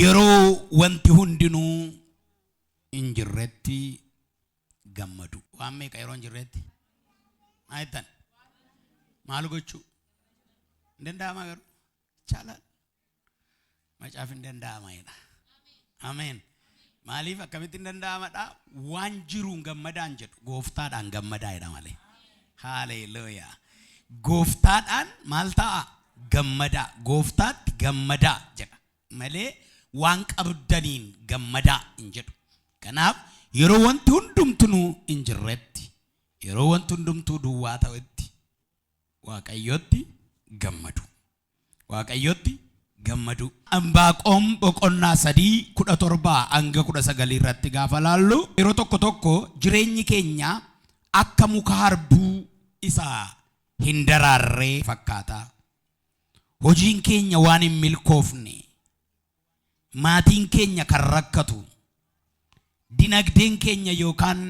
Yeroo wanti hundinuu hin jirretti gammadu. Waan meeqa yeroo hin jirretti? Maal jettan? Maal gochuu? Hin danda'amaa garuu? Chaalaal. Macaaf hin danda'ama jedha. Ameen. Maaliif akkamitti hin danda'amadha? Waan jiruun gammadaan jedhu gooftaadhaan gammadaa jedha malee. Haaleluuyaa. Gooftaadhaan maal ta'a? Gammadaa. Gooftaatti gammadaa jedha malee waan qabdaniin gammadaa hin jedhu. Kanaaf yeroo wanti hundumtunuu hin jirretti, yeroo wanti hundumtuu duwwaa ta'etti Waaqayyotti gammadu. Waaqayyotti gammaduu. Anbaaqoom boqonnaa 3 17 hanga 19 irratti gaafa laallu yeroo tokko tokko jireenyi keenya akka muka harbuu isa hin daraarree fakkaata. Hojiin keenya waan hin milkoofne, maatiin keenya kan rakkatu, dinagdeen keenya yookaan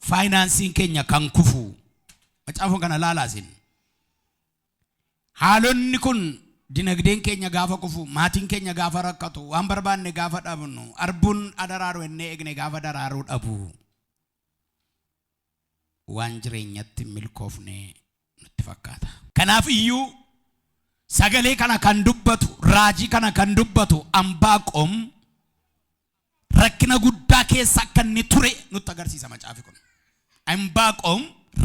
faayinaansiin keenya kan kufu. Macaafa kana laalaa isin. Haalonni kun dinagdeen keenya gaafa kufu, maatiin keenya gaafa rakkatu, waan barbaanne gaafa dhabnu, arbuun adaraaru ennee eegne gaafa daraaruu dhabu, waan jireenyatti hin milkoofne nutti fakkaata. Kanaaf iyyuu sagalee kana kan dubbatu, raajii kana kan dubbatu Anbaaqom rakkina guddaa keessa akka inni ture nutti agarsiisa macaafi kun. Anbaaqom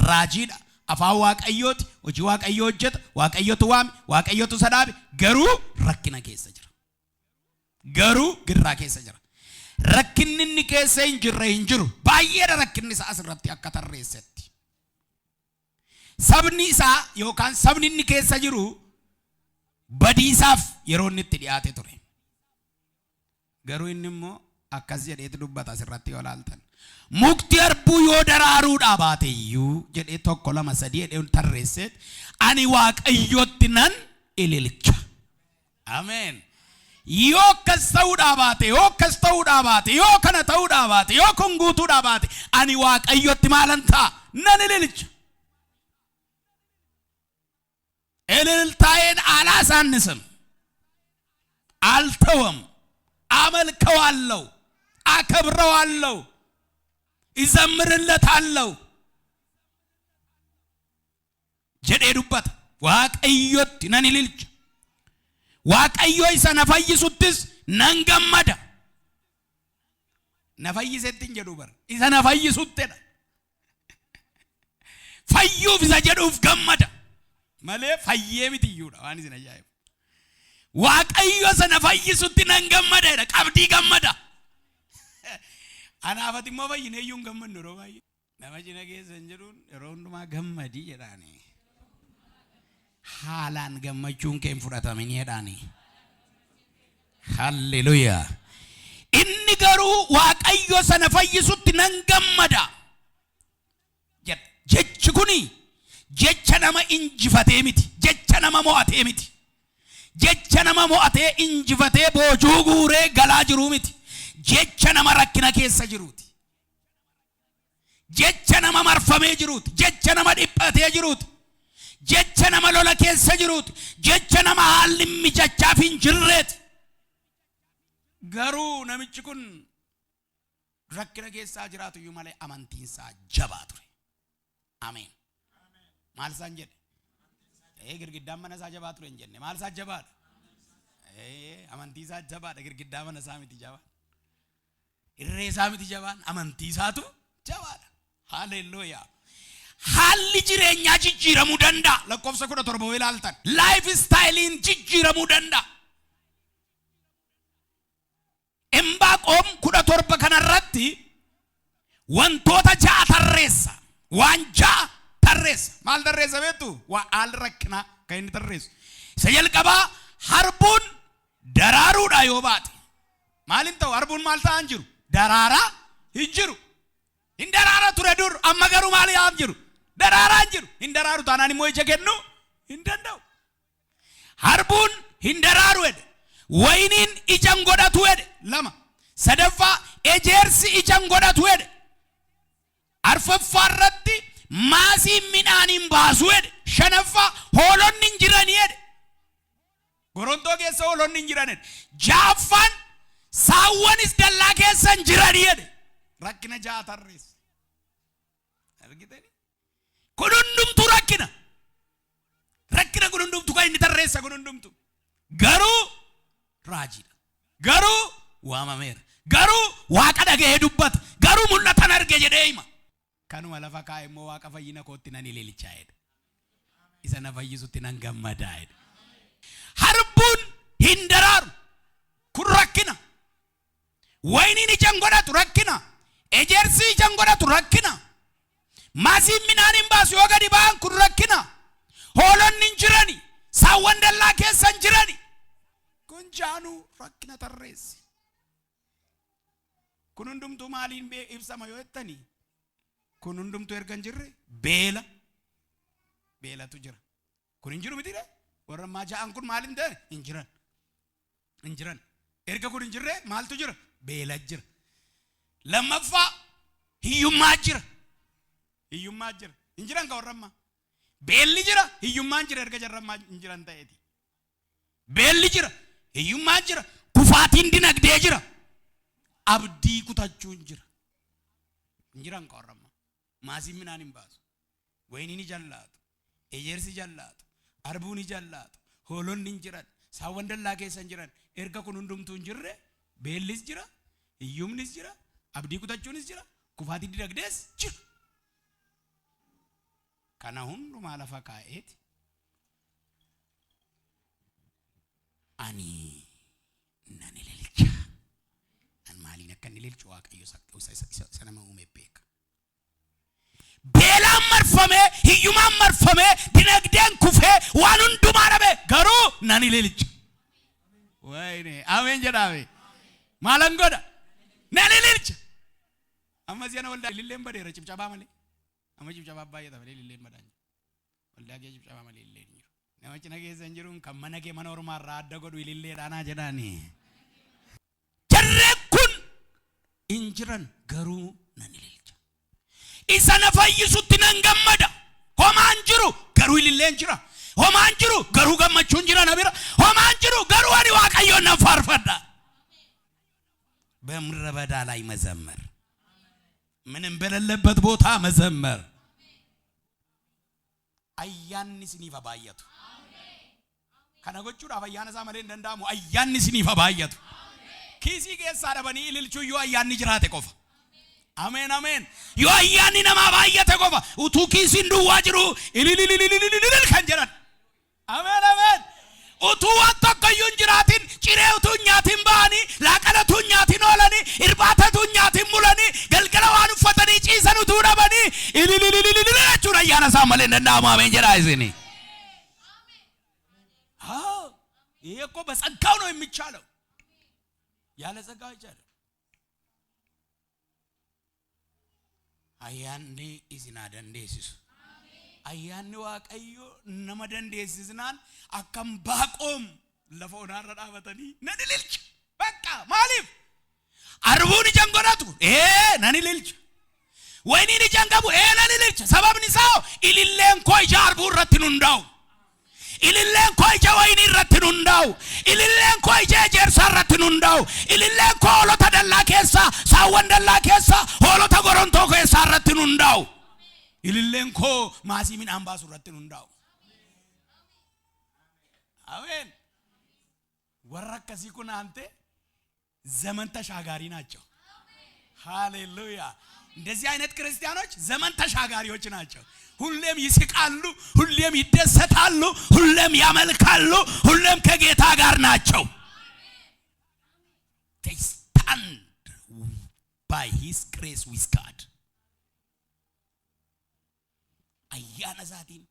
raajiidha. Afaan Waaqayyooti, hojii Waaqayyoo hojjeta, Waaqayyotu waame, Waaqayyotu isa dhaabe, garuu rakkina keessa jira. Garuu girraa keessa jira. Rakkinni inni keessa hin jirre hin jiru. Baay'eedha rakkinni isaa asirratti akka tarreessetti. Sabni isaa yookaan sabni inni keessa jiru badiisaaf yeroo inni itti dhiyaate ture. Garuu inni immoo akkas jedheetu dubbata asirratti yoo ilaaltan. Mukti harbuu yoo daraaruudhaa baate iyyuu jedhee tokko lama sadii jedhee tarreesseet ani Waaqayyotti nan ililcha. Ameen. Yoo akkas ta'uudhaa baate, yoo akkas ta'uudhaa baate, yoo kana ta'uudhaa baate, yoo kun guutuudhaa baate, ani Waaqayyotti maalan ta'a? Nan ililcha. እልልታዬን አላሳንስም፣ አልተወም፣ አመልከዋለሁ፣ አከብረዋለሁ፣ እዘምርለታለሁ jedhee dubbata. Waaqayyotti nan ililcha. Waaqayyo isa na fayyisuttis nan gammada. Na fayyisetti hin jedhu bara. Isa na fayyisuttidha. Fayyuuf isa jedhuuf gammada. Malee fayyee miti iyyuudha waan isin ajaa'ibu. Waaqayyo isa na fayyisutti nan gammada jedha. Qabdii gammada. Anaaf ati immoo fayyinee iyyuu hin gammannu yeroo baay'ee. Nama cina keessan jiruun yeroo hundumaa gammadii jedhaani. Haalaan gammachuun kee hin fudhatamin jedhaani. Halleluuyaa. Inni garuu Waaqayyo sana fayyisutti nan gammada jedha. Jechi kuni jecha nama injifatee miti. Jecha nama mo'atee miti. Jecha nama mo'atee injifatee boojuu guuree galaa jiruu miti. Jecha nama rakkina keessa jiruuti. Jecha nama marfamee jiruuti. Jecha nama dhiphatee jiruuti. Jecha nama lola keessa jiruuti. Jecha nama haalli mijachaaf hin jirreeti. Garuu namichi kun rakkina keessaa jiraatu iyyuu malee amantiin isaa jabaa ture. Ameen. Maal isaan jedhe? Ee girgiddaan mana isaa jabaa ture hin jenne. Maal isaa jabaadha? Ee amantii isaa jabaadha girgiddaa mana isaa miti jabaa. Irree isaa miti jabaan amantii isaatu jabaadha. Haalelluuyaa. Haalli jireenyaa jijjiiramuu danda'a. Lakkoofsa 17 yoo ilaaltan. Life styleiin jijjiiramuu danda'a. Embaaqoom 17 kanarratti wantoota ja'a tarreessa. Waan ja'a tarreessa. Maal tarreessa beektu? Waa haalli rakkinaa kan inni tarreessu. Isa jalqabaa harbuun daraaruudhaa yoo baate. Maal hin ta'u? Harbuun maal ta'aa hin jiru? Daraaraa hin jiru. Hin daraara ture dur, amma garuu maal yaa hin jiru? Daraaraa hin jiru. Hin daraaru taanaan immoo ija kennuu hin danda'u. Harbuun hin daraaru jedhe. Wayiniin ija hin godhatu jedhe. Lama. Sadaffaa ejeersi ija hin godhatu jedhe. Arfaffaa irratti maasiin midhaan hin baasu jedhe. Shanaffaa hoolonni hin jirani jedhe. Gorontoo keessa hoolonni hin jiran jedhe. Ja'affaan Saawwanis dallaa keessa hin jiran jedhe. Rakkina ja'a tarreesse. Argitanii? Kun hundumtuu rakkina. Rakkina kun hundumtuu kan inni tarreessa kun hundumtuu. Garuu raajiidha. Garuu waamameera. Garuu Waaqa dhaga'ee dubbata. Garuu mul'atan arge jedhee hima. Kanuma lafa kaa'e immoo Waaqa fayyina kootti nan ililcha jedhe. Isa na fayyisutti nan gammadaa jedhe. Harbuun hin daraaru. Kun rakkina. Wayiniin ija hin godhatu, rakkina. Ejersi ija hin godhatu, rakkina. Maasiin midhaan hin baasu yoo gadi ba'an, kun rakkina. Hoolonni hin jirani. Saawwan dallaa keessa hin jirani. Kun jaanuu rakkina tarreessi. Kun hundumtuu maaliin ibsama yoo jettani, kun hundumtuu erga hin jirre beela. Beelatu jira. Kun hin jiru mitiire? Warra ammaa ja'an kun maal hin ta'e? Hin jiran. Hin jiran. Erga kun hin jirre maaltu jira? Beela jira. Lammaffaa hiyyummaa jira. Hiyyummaa jira. Hin jiran ka warra ammaa. Beelli jira, hiyyummaan jira erga jarra ammaa hin jiran ta'eeti. Beelli jira, hiyyummaan jira, kufaatiin dinagdee jira. Abdii kutachuun jira. Hin jiran ka warra ammaa. Maasiin midhaan hin baasu. Wayiniin ni jallaatu. Ejersi jallaatu. Arbuun ni jallaatu. Hoolonni hin jiran. Saawwan dallaa keessa hin jiran. Erga kun hundumtuu hin jirre beellis jira, hiyyumnis jira, abdii kutachuunis jira, kufaatiin dinagdees jira. Kana hundumaa lafa kaa'eeti ani nan ililcha. An maaliin akka inni ililchu Waaqayyo isa nama uume beeka. Beelaan marfamee, hiyyumaan marfamee, dinagdeen kufee, waan hundumaa dhabe, garuu nan ililcha. Wayne, ameen jedhaame. Maalan godha? Nan ililcha. Amma si'ana waldaa ililleen badeera cibcabaa malee. Amma cibcabaa baay'ata malee ililleen badaan jiru. Waldaa kee cibcabaa malee ililleen hin jiru. Nama cina keessa hin jiruun kan mana kee mana ormaa irraa adda godhu ililleedhaanaa jedhaani. Jarreen kun hin jiran, garuu nan ililcha. Isa na fayyisutti nan gammada. Homaan jiru, garuu ililleen jira. Homaan jiru, garuu gammachuun jira na bira. Homaan jiru, garuu ani Waaqayyoon nan faarfadha. በምድረ በዳ ላይ መዘመር፣ ምንም በሌለበት ቦታ መዘመር። Ayyaanni isiniif haa baay'atu. Kana gochuudhaaf ayyaana isaa malee hin danda'amu. Ayyaanni isiniif haa baay'atu. Kiisii keessaa dhabanii ililchuu yoo ayyaanni jiraate qofa. Ameen, ameen. Yoo ayyaanni namaa baay'ate qofa, utuu kiisiin duwwaa jiru ililililililil kan jedhan. Ameen, ameen. Utuu waan tokko iyyuu hin jiraatin, ciree utuu hin nyaatin ba'anii, laaqana utuu hin nyaatin oolanii, irbaata utuu hin nyaatin bulanii, galgala waan uffatanii ciisan utuu dhabanii ilililililil jechuun ayyaana isaa malee hin danda'amu. Ameen jedhaa isini. አዎ፣ ይሄ እኮ በጸጋው ነው የሚቻለው። ያለ ጸጋው አይቻልም። Ayyaanni isin haa dandeessisu. Ayyaanni Waaqayyo nama dandeessisnaan akkam baaqoom lafa onaarra dhaabatanii nan ililcha. Bakka maaliif? Arbuun ija hin godhatu. Ee, nan ililcha. Wayiniin ija hin qabu. Ee, nan ililcha. Sababni isaa ililleen koo ija arbuu irratti hin hundaa'u. Ililleen koo ija wayinii irratti hin hundaa'u. Ililleen koo ija ejersaa irratti hin hundaa'u. Ililleen koo hoolota dallaa keessaa, saawwan dallaa keessaa, hoolota gorontoo keessaa irratti hin hundaa'u. Ililleen koo maasii midhaan baasu irratti hin hundaa'u. Ameen. Warra akkasii kun aante ዘመን ተሻጋሪ ናቸው። ሃሌሉያ። እንደዚህ አይነት ክርስቲያኖች ዘመን ተሻጋሪዎች ናቸው። ሁሌም ይስቃሉ፣ ሁሌም ይደሰታሉ፣ ሁሌም ያመልካሉ፣ ሁሌም ከጌታ ጋር ናቸው። They stand by his grace with God. Ayyaana isaatiin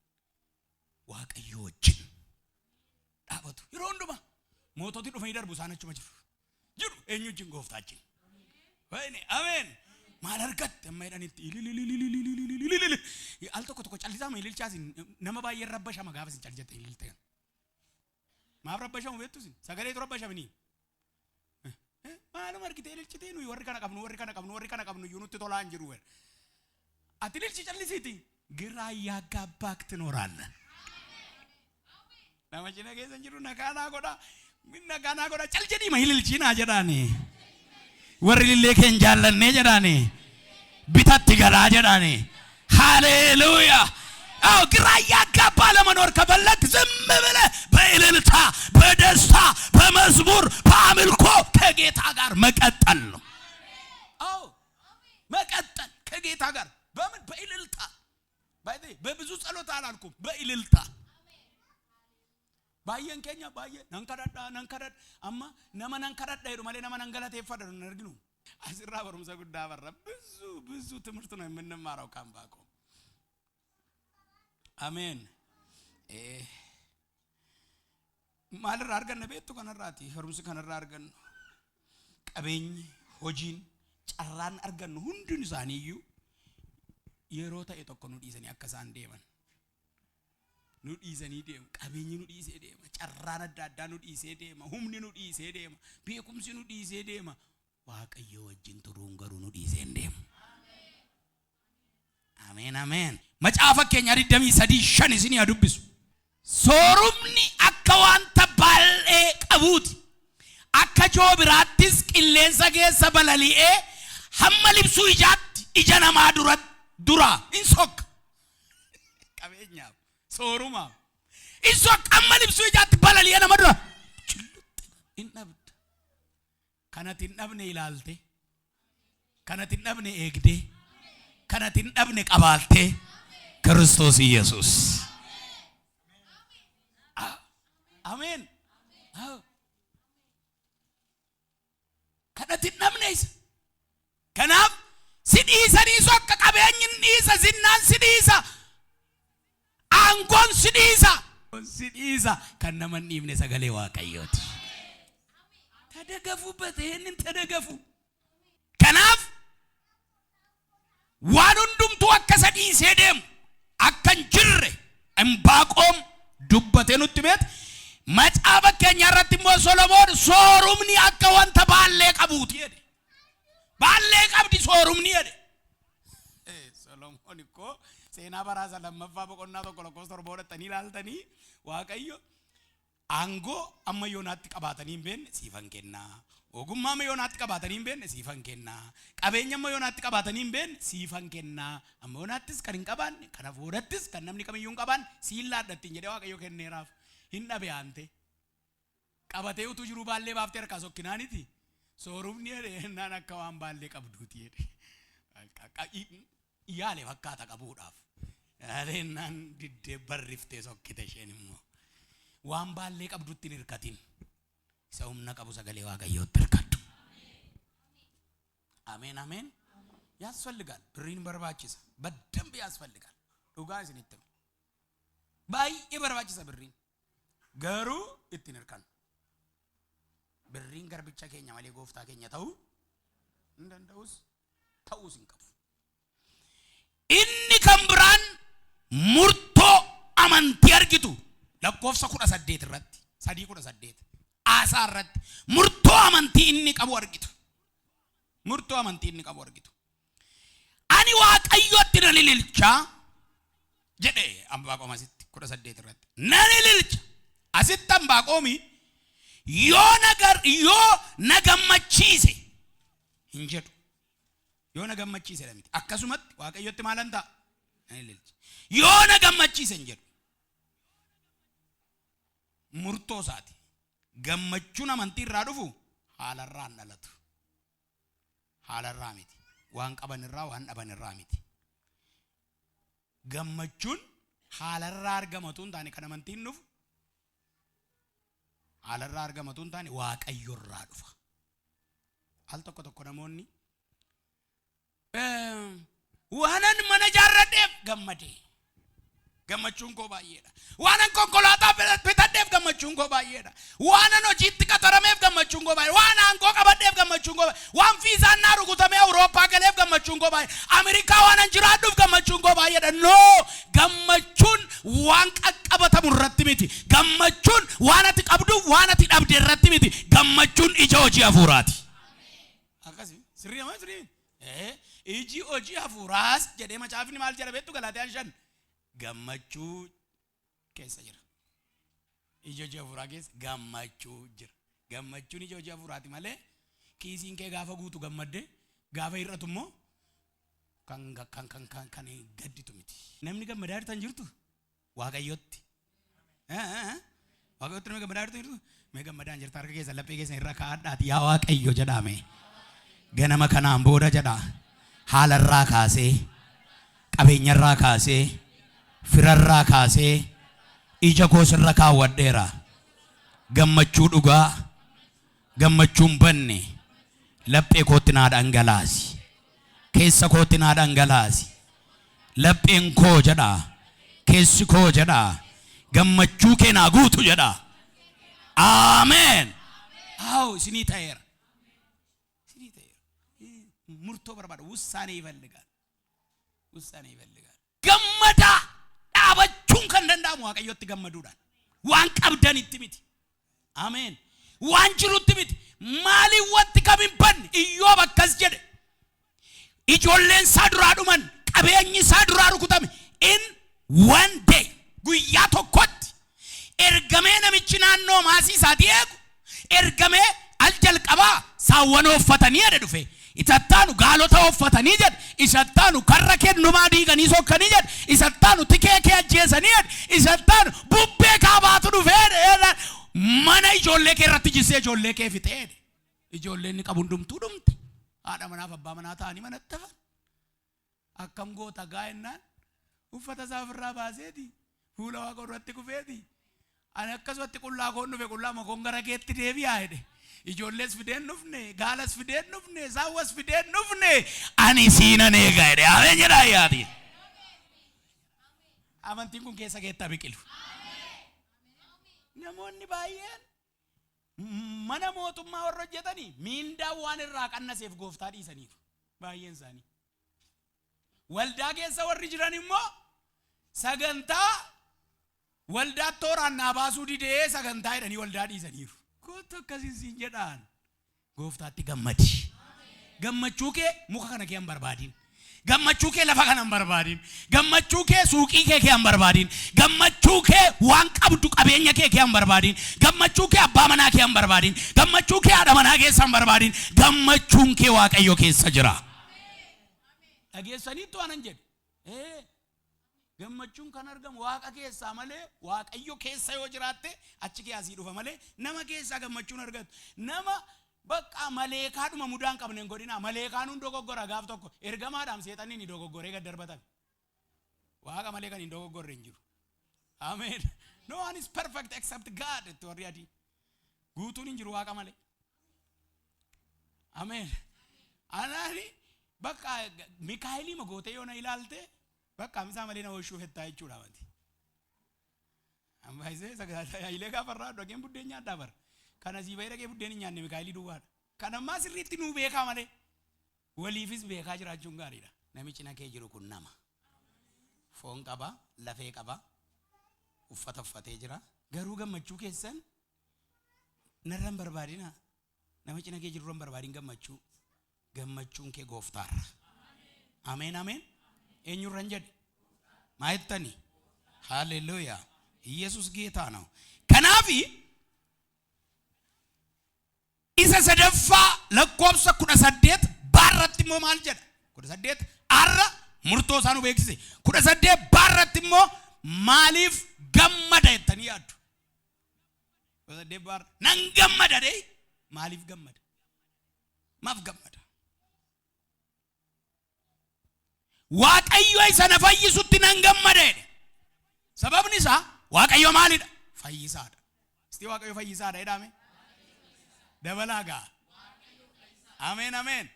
Waaqayyo wajjin dhaabatu. Yeroo hundumaa moototi dhufanii darbu, isaan achuma jiru. Jiru eenyu wajjin? Gooftaa wajjin. Wayne, ameen. Maal argatte amma jedhanitti ilililililililililili. Al tokko tokko callisaa ma ililchaa isin nama baay'een rabbashama gaafa isin cal jette ililtee. Maaf rabbashamu beektu isin? Sagaleetu rabbashamini. Maaluma argitee ililchitee? Nuyi warri kana qabnu, warri kana qabnu, warri kana qabnu iyyuu nutti tolaa hin jiru. Ati ililchi callisiiti. ግራ እያጋባክ ትኖራለህ። Nama cina keessa jiru nagaa naa godha. Nagaa naa godha. Cal jedhii ma ililchii naa jedhaani. Warri ilillee kee hin jaallannee jedhaani. Bitatti galaa jedhaani. ሃሌሉያ። አዎ፣ ግራ እያጋባ ለመኖር ከፈለግ ዝም ብለህ በእልልታ፣ በደስታ፣ በመዝሙር፣ በአምልኮ ከጌታ ጋር መቀጠል ነው። አዎ፣ መቀጠል ከጌታ ጋር በምን? በእልልታ። በብዙ ጸሎት አላልኩም፣ በእልልታ። Baay'een keenya baay'ee nan kadhadha, nan kadhadha, amma nama nan kadhadha jedhu malee nama nan galateeffadha hin arginu. Asirraa barumsa guddaa barra. ብዙ ብዙ ትምህርት ነው የምንማረው ከዕንባቆም። አሜን። Maalirraa arganna beektu? Kanarraati barumsi kanarraa argannu, qabeenyi, hojiin, carraan argannu hundin isaaniiyyuu yeroo ta'e tokko nu dhiisanii akka isaan deeman. Nu dhiisanii deemu. Qabeenyi nu dhiisee deema, carraan adda addaa nu dhiisee deema, humni nu dhiisee deema, beekumsi nu dhiisee deema. Waaqayyo wajjin turuun garuu nu dhiisee hin deemu. Ameen, ameen. Macaafa keenya 23:5 isinii haa dubbisu. Soorumni akka wanta baay'ee qabuuti. Akka joobiraattis qilleensa keessa balali'ee hamma libsuu ijaatti ija namaa dura in sokka. Qabeenyaaf, soorumaaf. In sokka, hamma libsuu ijaatti balali'ee nama dura. In dhabda. Kanati hin dhabne ilaalte. Kanati hin dhabne eegdee. Kanati hin dhabne qabaattee. Kiristoos Iyesuus. Ameen. Kanati hin dhabne isa. Kanaaf si dhiisanii sokka, qabeenyi hin dhiisa, zinnaan si dhiisa, aangoon si dhiisa. Si dhiisa, kan nama hin dhiifne sagalee Waaqayyooti. ተደገፉበት፣ ይሄንን ተደገፉ። Kanaaf waan hundumtuu akka isa dhiisee deemu akka hin jirre Imbaaqoom dubbatee nutti beet. Macaafa keenya irratti immoo Solomoon soorumni akka wanta baallee qabuuti jedhe. Baallee qabdi soorumni jedhe. Solomoon ikkoo seenaa baraasa lammaffaa boqonnaa 1 lakkoofsa 7 godhatanii ilaaltanii, Waaqayyo aangoo amma yoonaatti qabaatanii hin beekne siifan kennaa. Ogummaa amma yoonaatti qabaatanii hin beekne siifan kennaa. Qabeenya amma yoonaatti qabaatanii hin beekne siifan kennaa. Amma yoonaattis kan hin qabaanne, kana boodattis kan namni kamiyyuu hin qabaanne siin laadhattiin jedhee Waaqayyo kenneeraaf. Hin dhabe aante. Qabatee utuu jiruu baallee baaftee harkaa sokkinaaniti. Soorumni jedhe jennaan akka waan baallee qabduuti jedhe. Yaale fakkaata qabuudhaaf. Yaalennaan diddee barriftee sokkite isheen immoo. Waan baallee qabdutti hin hirkatin. Isa humna qabu sagalee Waaqayyootti hirkadhu. Ameen, ameen. ያስፈልጋል። Birriin barbaachisa. በደንብ ያስፈልጋል። Dhugaa isinitti hima. Baay'ee barbaachisa birriin. Garuu ittiin hirkannu. Birriin garbicha keenya malee gooftaa keenya ta'uu hin danda'us, ta'uus hin qabu. Inni kan biraan murtoo amantii argitu lakkoofsa 18 irratti, 3:18 Aasaa irratti murtoo amantii inni qabu argitu. Murtoo amantii inni qabu argitu. Ani Waaqayyotti nan ililchaa jedhe Ambaaqoom asitti 18 irratti. Nan ililcha. Asitti Ambaaqoomi yoo na gammachiise hin jedhu. Yoo na gammachiise dha miti. Akkasumatti Waaqayyotti maalan ta'a? Nan ililcha. Yoo na gammachiise hin jedhu. Murtoo isaati. Gammachuun amantii irraa dhufu haalarraa hin dhalatu. Haalarraa miti. Waan qaban irraa, waan dhaban irraa miti. Gammachuun haalarraa argamatu hin taane, kan amantiin dhufu haalarraa argamatu hin taane, Waaqayyorraa dhufa. Al tokko tokko namoonni waanan mana ijaarradheef gammadee, gammachuun koo baay'eedha. Waanan konkolaataa bitadheef gammachuun koo baay'eedha. Waanan hojiitti qaxarameef gammachuun koo baay'eedha. Waan aangoo qabadheef gammachuun koo baay'eedha. Waan fiizaan naa rukutamee Awurooppaa galeef gammachuun koo baay'eedha. Ameerikaa waanan jiraadhuuf gammachuun koo baay'eedha. No, gammachuun waan qaqqabatamu irratti miti. Gammachuun waan ati qabduuf waan ati dhabde irratti miti. Gammachuun ija hojii hafuuraati. Akkasii sirrii namaa sirrii. Iji hojii hafuuraas jedhee macaafni maal jedha beektu? Galaatiyaan 5 gammachuu keessa jira. Ija hojii hafuuraa keessa gammachuu jira. Gammachuun ija hojii hafuuraati malee Kiisiin kee gaafa guutu gammadde, gaafa hir'atu immoo kan kan kan kan kan gadditu miti. Namni gammadaa jirtan jirtu Waaqayyotti. Waaqayyotti namni gammadaa jirtu jirtu? Mee gammadaan jirta, harka keessan laphee keessan irra kaa'adhaati yaa Waaqayyo jedhaame. Ganama kanaan booda jedha, haalarraa kaasee, qabeenyarraa kaasee, firarraa kaasee ija koo sirra kaawwadheera. Gammachuu dhugaa, gammachuun banne laphee kootti naa dhangalaasi. Keessa kootti naa dhangalaasi. Lapheen koo jedha, keessi koo jedha, gammachuu kee naa guutu jedha. Ameen. Aw, isinii ta'eera. Isinii ta'eera. Murtoo barbaada. ውሳኔ ይፈልጋል። ውሳኔ ይፈልጋል። Gammadaa dhaabachuun kan danda'amu Waaqayyotti gammaduudhaan. Waan qabdanitti miti. Ameen. Waan jirutti miti. Maaliin wanti kam hin banne? Iyyoob akkas jedhe. Ijoolleen isaa duraa dhuman, qabeenyi isaa duraa rukutame. In one day, guyyaa tokkotti, ergamee namichi naannoo maasii isaatii eegu ergamee al jalqabaa saawwan ooffatanii jedhe dhufe. Isattaanu gaalota ooffatanii jedhe. Isattaanu karra kennumaa diiganii sokkanii jedhe. Isattaanu tikee kee ajjeesanii jedhe. Isattaanu bubbee kaabaatu dhufee jedhe. Mana ijoollee kee irratti jissee ijoollee kee fixee jedhe. Ijoolleen inni qabu hundumtuu dhumte. Haadha manaaf abbaa manaa ta'anii manatti hafan. Akkam goota gaa jennaan, uffata isaa ofirraa baaseeti fuula Waaqa duratti kufeeti, ani akkasumatti qullaa koon dhufe, qullaa makoon gara keetti deebi'aa jedhe. Ijoollees fideen dhufne, gaalas fideen dhufne, saawwas fideen dhufne, ani siinan eega jedhe. Ameen jedhaa yaati. Amantiin kun keessa keettaa biqilu. Namoonni baay'een mana mootummaa warra hojjetanii miindaa waan irraa qannaseef gooftaa dhiisaniiru baay'een isaanii. Waldaa keessa warri jiran immoo sagantaa waldaa tooraan naa baasuu didee sagantaa jedhanii waldaa dhiisaniiru. Kootu akkasiin siin jedhaan, gooftaatti gammadi. Gammachuu kee muka kana kee hin barbaadin. Gammachuu kee lafa kana hin barbaadin. Gammachuu kee suuqii kee kee hin barbaadin. Gammachuu kee waan qabdu qabeenya kee kee hin barbaadin. Gammachuu kee abbaa manaa kee hin barbaadin. Gammachuu kee haadha manaa keessa hin barbaadin. Gammachuun kee Waaqayyo keessa jira. Dhageessaniittu waanan jedhe. Ee, gammachuun kan argamu Waaqa keessaa malee, Waaqayyo keessa yoo jiraatte achi kee asii dhufa malee nama keessaa gammachuun argatu. Nama bakka maleekaadhuma mudaa hin qabne hin godhinaa. Maleekaan hun dogoggora gaaf tokko. Ergamaadhaam seexanni ni dogoggoree gad darbatame. Waaqa malee kan hin dogoggorre hin jiru. Ameen. No one is perfect except God itti warri adii. Guutuun hin jiru Waaqa malee. Ameen. Anaani bakka Mikaa'elii magootee yoo na ilaalte, bakka isaa malee na oolchuu fettaa jechuudha mati. Ambaayisee sagaalee gaafa irraa dhageen buddeen nyaadhaa bara. Kana sii bahee dhagee buddeen hin nyaanne Mikaa'elii duwwaadha. Kan ammaa sirriitti nuu beekaa malee waliifis beekaa jiraachuun gaariidha. Namichi na kee jiru kun nama. Foon qaba, lafee qaba, uffata uffatee jira. Garuu gammachuu keessan narra hin barbaadina. Nama cina kee jirurra hin barbaadin gammachuu. Gammachuun kee gooftaarra. Ameen, ameen. Eenyurra hin jedhe? Maa jettani? Haalleluuyaa. Yesus ጌታ ነው። Kanaafi isa sadaffaa lakkoofsa 18 baarratti immoo maal jedha? 18 arra murtoo isaa nu beeksise. 18 baarratti immoo maaliif gammada jettanii yaaddu? 18 baarra nan gammada dee, maaliif gammada? Maaf gammada? Waaqayyo isa na fayyisutti nan gammada jedhe. Sababni isaa Waaqayyo maalidha? Fayyisaadha. Isti Waaqayyo fayyisaadha jedhame. Dabalaa gaa. Ameen, ameen.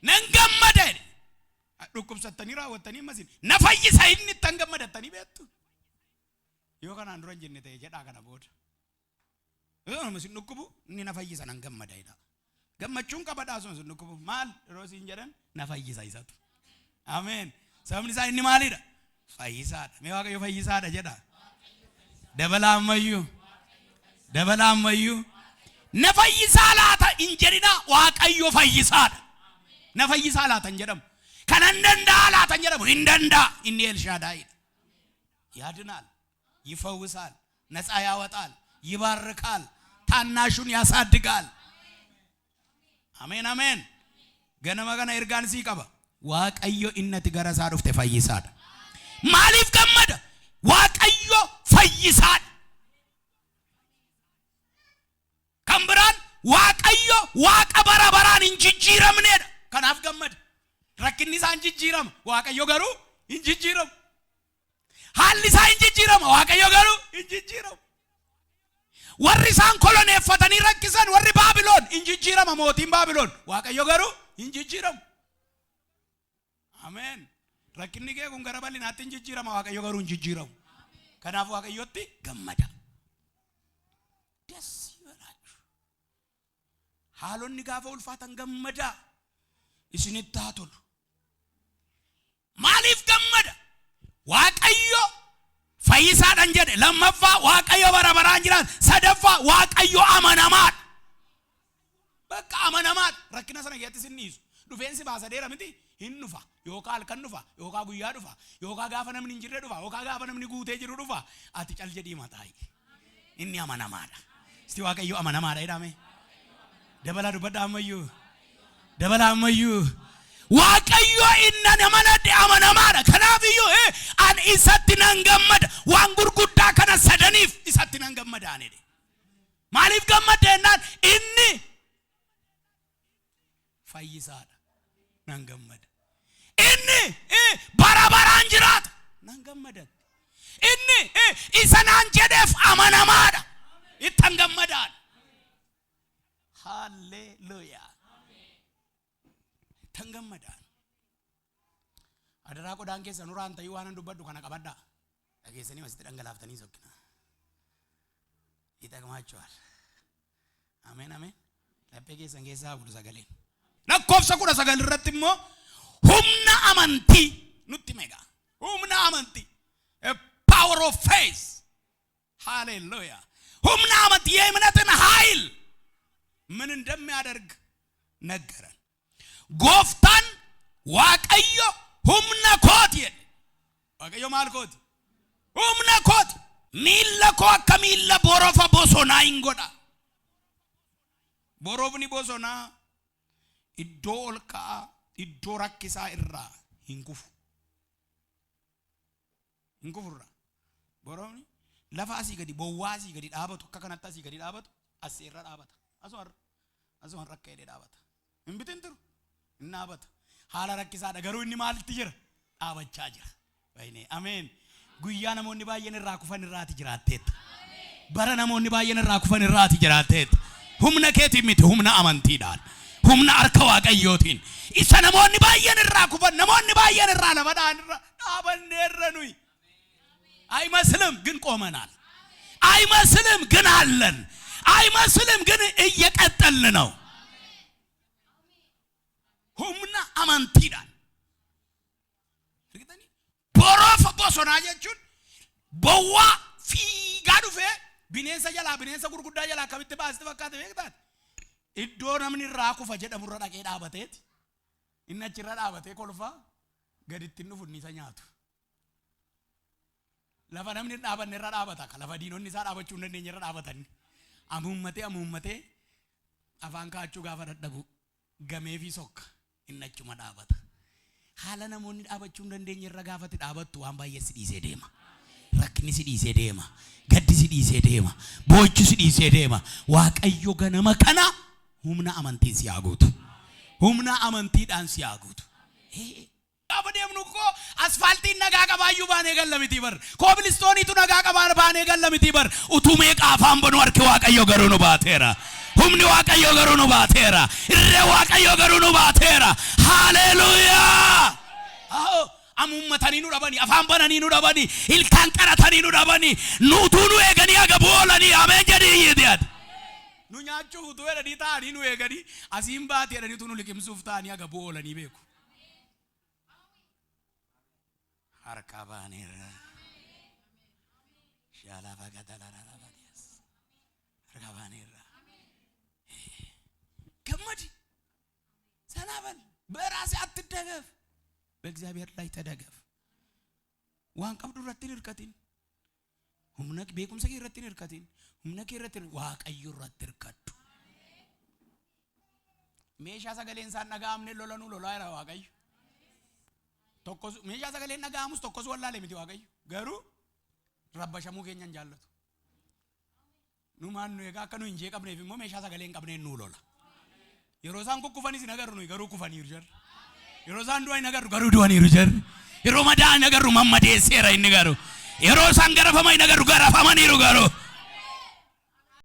Nan gammada jedhe. Dhukkubsattanii raawwattanii ammasin na fayyisa inni ittan gammadattanii beektu. Yoo kanaan dura hin jenne ta'e jedhaa kana booda. Yoo nama sin dhukkubu inni na fayyisa, nan gammada jedha. Gammachuun qabadhaa sun sin dhukkubu maal yeroo siin jedhan, na fayyisa isatu. Ameen. Sababni isaa inni maalidha? Fayyisaadha. Mee Waaqayyo fayyisaadha jedha. Dabalaa ammayyuu. Dabalaa ammayyuu. Na fayyisaa laata hin jedhina, Waaqayyo fayyisaadha. Na fayyisaa laata hin jedhamu. Kanan danda'a laata hin jedhamu. Hin danda'a. Inni Elshaadaayidha. ያድናል፣ ይፈውሳል፣ ነፃ ያወጣል፣ ይባርካል፣ ታናሹን ያሳድጋል። Ameen, ameen. Ganama kana ergaan sii qaba. Waaqayyo inni ati gara isaa dhufte fayyisaadha. Maaliif gammada? Waaqayyo fayyisaadha. Kan biraan Waaqayyo Waaqa bara baraan hin jijjiiramneedha. Kanaaf gammada. Rakkinni isaa hin jijjiirama. Waaqayyo garuu hin jijjiiramu. Haalli isaa hin jijjiirama. Waaqayyo garuu hin jijjiiramu. Warri isaan koloneeffatanii rakkisan, warri Baabiloon, hin jijjiirama mootiin Baabiloon. Waaqayyo garuu hin jijjiiramu. Ameen. Rakkinni kee kun gara bal'inaatti hin jijjiirama. Waaqayyo garuu hin jijjiiramu. Kanaaf Waaqayyotti gammada. ደስ ይበላችሁ. Haalonni gaafa ulfaatan gammadaa. Isinitti haa tolu. Maaliif gammada? Waaqayyo fayyisaadhaan jedhe. Lammaffaa, Waaqayyo bara baraan jiraata. Sadaffaa, Waaqayyo amanamaadha. Bakka amanamaadha. Rakkina sana keessatti sin dhiisu. Dhufeensi baasadeera miti, hin dhufa. Yookaan halkan dhufa, yookaan guyyaa dhufa, yookaan gaafa namni hin jirre dhufa, yookaan gaafa namni guutee jiru dhufa. Ati cal jedhii mataayi. Inni amanamaadha. Isti Waaqayyo amanamaadha jedhame. Dabalaa dubbadha ammayyuu. Dabalaa ammayyuu. Waaqayyo inni ani amanadhe amanamaadha. Kanaaf iyyuu an isatti nan gammada. Waan gurguddaa kana sadaniif isatti nan gammada ani jedhe. Maaliif gammadde jennaan, inni fayyisaadha. Nan gammada. Inni bara baraan jiraata. Nan gammada. Inni isa naan jedheef amanamaadha. Ittan gammadaan. Haalleluuyaa. Ittan gammadaan. Adaraa, qodaan keessa nuraan ta'ii waan an dubbadhu kana qabadhaa. Dhageessanii asitti dhangalaaftanii sokkina. ይጠቅማቸዋል። Ameen, ameen. Laphee keessan keessaa bulu sagaleen. Lakkoofsa 19 irratti immoo humna amantii nutti meeqa? Humna amantii. A power of faith. Hallelujah. Humna amantii, የእምነትን ኃይል ምን እንደሚያደርግ ነገረን። Gooftaan Waaqayyo humna kooti jedhe. Waaqayyo maal kooti? Humna kooti. Miilla koo akka miilla borofa bosonaa hin godha. Borofni bosonaa iddoo ol ka'aa, iddoo rakkisaa irraa hin kufu. Hin kufurra. Borofni lafa asii gadi bowwaa asii gadi dhaabatu, akka kanatti asii gadi dhaabatu, asii irra dhaabata. Asuma rakka jedhee dhaabata. Hin bitintiru. Hin dhaabata. Haala rakkisaadha, garuu inni maalitti jira? Dhaabachaa jira. Wayne, ameen. Guyyaa namoonni baay'een irraa kufan irraati jiraatteetta. Bara namoonni baay'een irraa kufan irraati jiraatteetta. Humna keetiin miti, humna amantiidhaan. Humna harka Waaqayyootiin. Isa namoonni baay'een irraa kufan, namoonni baay'een irraa lafa dha'an irra dhaabanneerra nuyi. አይመስልም ግን ቆመናል። አይመስልም ግን አለን። አይመስልም ግን እየቀጠልን ነው። Humna amantiidhaan. Borofa bosonaa jechuun bowwaa fiigaa dhufee bineensa jalaa, bineensa gurguddaa jalaa akkamitti baasti fakkaate beektaati? Iddoo namni irraa kufa jedhamurra dhaqee dhaabateeti. Inni achirra dhaabatee kolfaa gaditti hin dhufu, inni isa nyaatu. Lafa namni hin dhaabanne irra dhaabata. Lafa diinonni isaa dhaabachuu hin dandeenye irra dhaabatanii. Amuummatee amuummatee afaan kaachuu gaafa dadhabu gamee fi sokka, inni achuma dhaabata. Haala namoonni dhaabachuu hin dandeenye irra gaafati dhaabattu, waan baay'ee si dhiisee deema. Rakkinni si dhiisee deema. Gaddi si dhiisee deema. Boochi si dhiisee deema. Waaqayyo ganama kana humna amantiin si haa guutu. Humna amantiidhaan si haa guutu. Gaafa deemnu koo asfaaltiin nagaa qabaayyuu baanee galla miti bar. Kobilistooniitu nagaa qabaa baanee galla miti bar. Utuu meeqa afaan banu harki Waaqayyo garuu nu baateera. Humni Waaqayyo garuu nu baateera. Irree Waaqayyo garuu nu baateera. Haleluuyaa! Amuummatanii nu dhabanii, afaan bananii nu dhabanii, ilkaan qaratanii nu dhabanii, nuutuu nu eeganii agabuu oolanii. Ameen jedhii iyyiti ati. Nu nyaachuuf utuu jedhanii taa'anii nu eeganii, asiin baate jedhanii utuu nu liqimsuuf taa'anii agabuu oolanii beeku. Harka baaneerra. Shaalaa. Harka baaneerra. Gammadi. ሰናበል በራስህ አትደገፍ፣ በእግዚአብሔር ላይ ተደገፍ። Waan qabdu irratti hin hirkatin. Humna beekumsa kee irratti hin hirkatin. Humna kee irratti, Waaqayyo irratti hirkadhu. Meeshaa sagaleen isaan dhaga'amne lolanuu lolaa jira Waaqayyo. Tokkos meeshaa sagaleen dhaga'amus tokkos wallaale miti Waaqayyo. Garuu rabbashamuu keenya hin jaallatu. Numaan nu egaa akka nu hin jeeqabneef immoo meeshaa sagalee hin qabneen nuu lola. Yeroo isaan kukkufanis hin agarru nuyi, garuu kufaniiru jarri. Yeroo isaan du'an hin agarru, garuu du'aniiru jarri. Yeroo madaa'an hin agarru, mammadeesseera inni garuu. Yeroo isaan garafaman hin agarru, garafamaniiru garuu.